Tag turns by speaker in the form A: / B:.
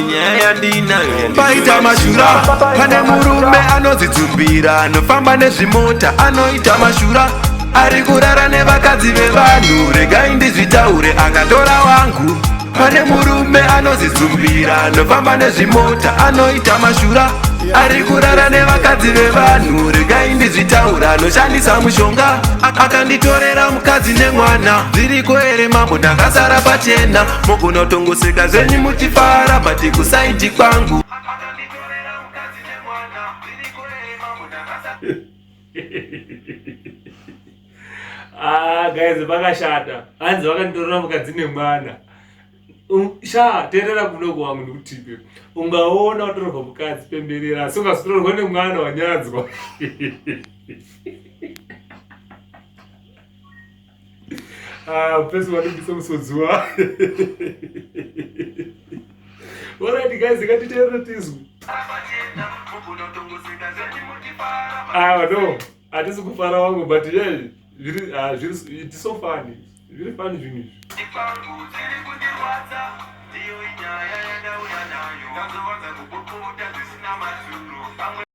A: Nyaya yandinayo.
B: Paita mashura, pane murume anozvidzumbira, anofamba nezvimota, anoita mashura, ari kurara nevakadzi vevanhu. Regai ndizvitaure, akatora wangu. Pane murume anozvidzumbira, anofamba nezvimota, anoita mashura, ari kurara nevakadzi vevanhu. Regai ndizvitaura, anoshandisa mushonga, akanditorera mukadzi nemwana. Zviriko here, mambo? Ndakasara pachena. Mugona kutongoseka zvenyu muchifara, but kuside kwangu. Akanditorera mukadzi nemwana. Zviriko here, mambo? Ndakasara.
C: Ah guys, vakashata. Hanzi vakanditorera mukadzi nemwana. Sha, teerera kuno kwangu, ndikutipe. Ungaona watorerwa mukadzi, pemberera, asi ungazotorerwa nemwana, wanyadzwa. Ah, pesi wanobvisa musodziwa. Alright guys, ngatiteerere tizwi. Ah no, hatisi kufara wangu, but yeah, zviri, ah, zviri, it's so funny. Zviri funny zvinhu izvi.
B: Kwangu dziri kundirwadza, ndiyo inyaya yandauya nayo. Ndazowanza kupopota zvisina maturo pamwe.